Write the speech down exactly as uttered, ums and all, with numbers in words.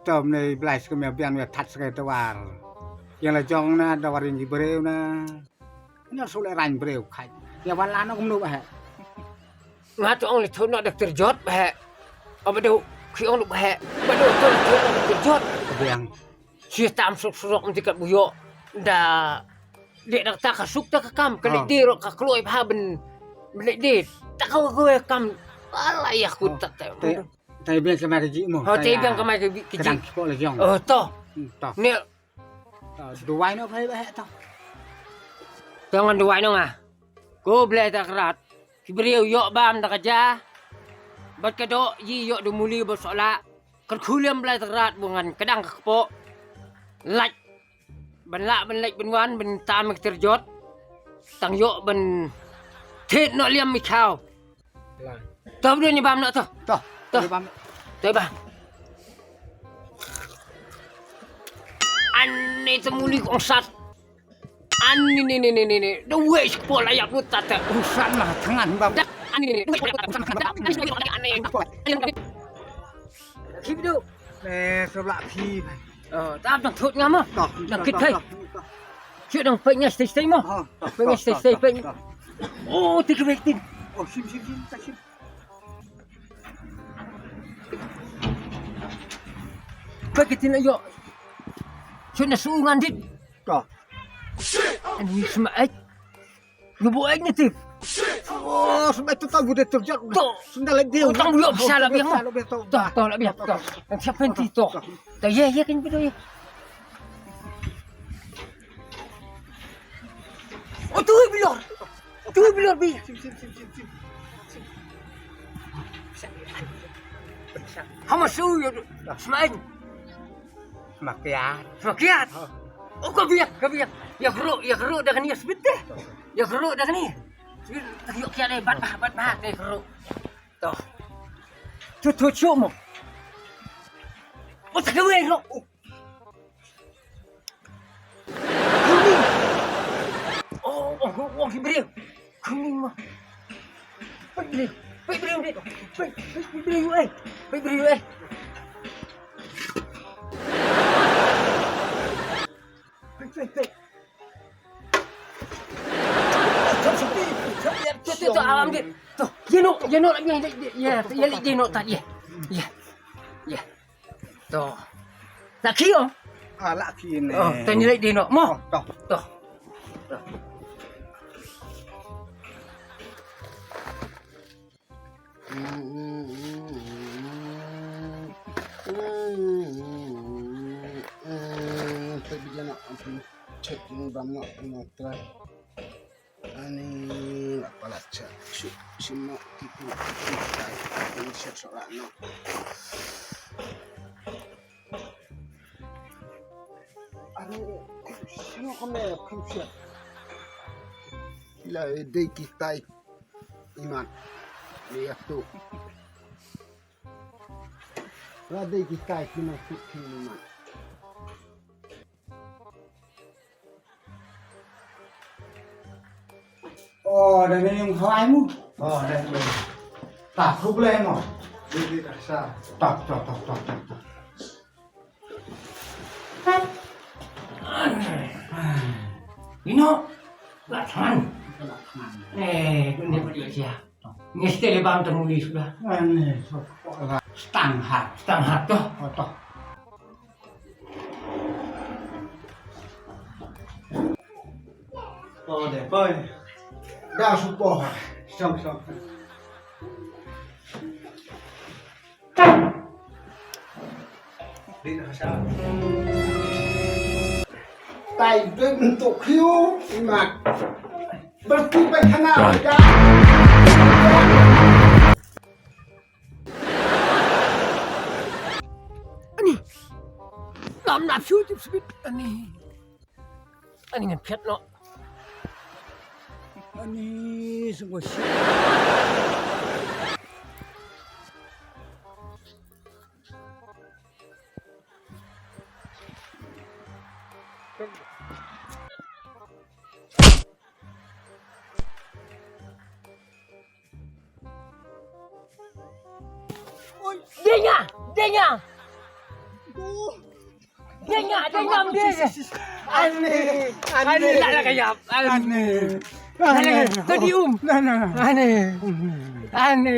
Tom ne blai skem ya bian ya that skem tawar. Yang la jong na tawar yang ki breu na. Nya sule rain breu khai. Ya wan la no kumno ba he. Nga to ong le thon no doktor jot ba he. Aba do ki ong ba he. Ba do to thon no doktor jot. Biang. Si tam sok sok mesti kat buyo. Da dek dak ta ka suk ta ka kam ka lek de ro ka kloi ba ben. Ben lek de ta ka wa ka kam. Ala ya ku ta ta. Tai biang ka mai ka ji mo. Ho tai biang ka mai ka ji. Kadang ki ko la jong. Oh to. Hmm, to. Ne. To duwai no phai ba he to. To ngan duwai no nga. Ko Blei ta krat. Ki briew ïoh bam da ka ja. Bad ka doh yi ïoh du muli bad sohla. Kyrkhu lem Blei ta krat bu ngan kdang ka kpoh. Lait. Ban lah ban lait ban wan ban tam ka ter jot. Tang ïoh ban thied noh lem mi chaw. To bdon ni bam noh to. To. To. Ni bam. To bam. Ani te muli kong sat. Ani ni ni ni ni ni. Da wei sik pol ayap lu tata. Usan lah tangan bam. Ani ni. Ani. Keep it up. Eh, sebelah pi. Oh, tam dang thut ngam ah. Toh, dang toh, kit toh, thai. Toh, toh. Cuk dang pek ngas tei tei mo. Oh, toh, pek ngas tei tei pek. Toh. Oh, tik pek tin. Oh, sim sim sim, tak sim. Pek tin ayo. Cuk na su ngan dit. Toh. Ani sma ai. Ngi buh ek ni tip. Oh, sma tu tau bude tu jot. Tu. Sendal lagi dia. Utang buat besar lah biang. Toh, toh lah biang. Toh. Yang siapa nanti toh. Toh ye ye kan betul ye. Oh, tu bilor. Tu bilor bi. Sim sim sim sim sim. Hama su ya. Sma. Sma kiat. Sma kiat. Oh, ka biak, ka biak. Ya kru, ya kru dah kani sbit deh. Ya kru dah kani. Sbit, ya kiat deh, bat bah, bat bah, deh kru. Toh. Tu tu chu mo. Oh, tak kawin ro. Oh. Kuni. Oh, oh, oh, oh, ki briew. Kuni mo. Pek briew, pek briew, pek, pek, pek briew, eh. Pek briew, eh. Pek, pek, pek. Tu, tu, tu, alam dia. Tu, ye no, ye no, ye, ye, ye, ye no, tak, ye. Ye. Ye. To. Laki oh. Ah, laki ne. Oh, tanya lagi dino. Mo. To. To. To. Check ni bam no, no try. Ani la pala cha shu shimo tipu tipu tai tipu shet sola no. Ani shimo kame kushet. Ila dei kitai iman. Lihat tu. La dei kitai kino tu kino iman. Oh, da ne yung khawai mu. Oh, da ne. Ta problem mo. Di di ta sa. Ta ta ta ta ta. Ino, la than. Eh, dunia pada dia. Ngi stel bam tang wi suda. Ani, so, ko la. Stang hat. Stang hat to. Oh, to. Oh, de, poi. Da su po. Song, song. Tai dei untuk khiu imat. Berarti baik hana. Ani. Lam nap shu tip sbit ani. Ani ngan phet no. Ani sungguh sih. Oi, denya, denya. Dia ngam, dia ngam dia. Aneh. Aneh, la la ka ïap. Aneh. Aneh. Tadi um. Aneh. Aneh.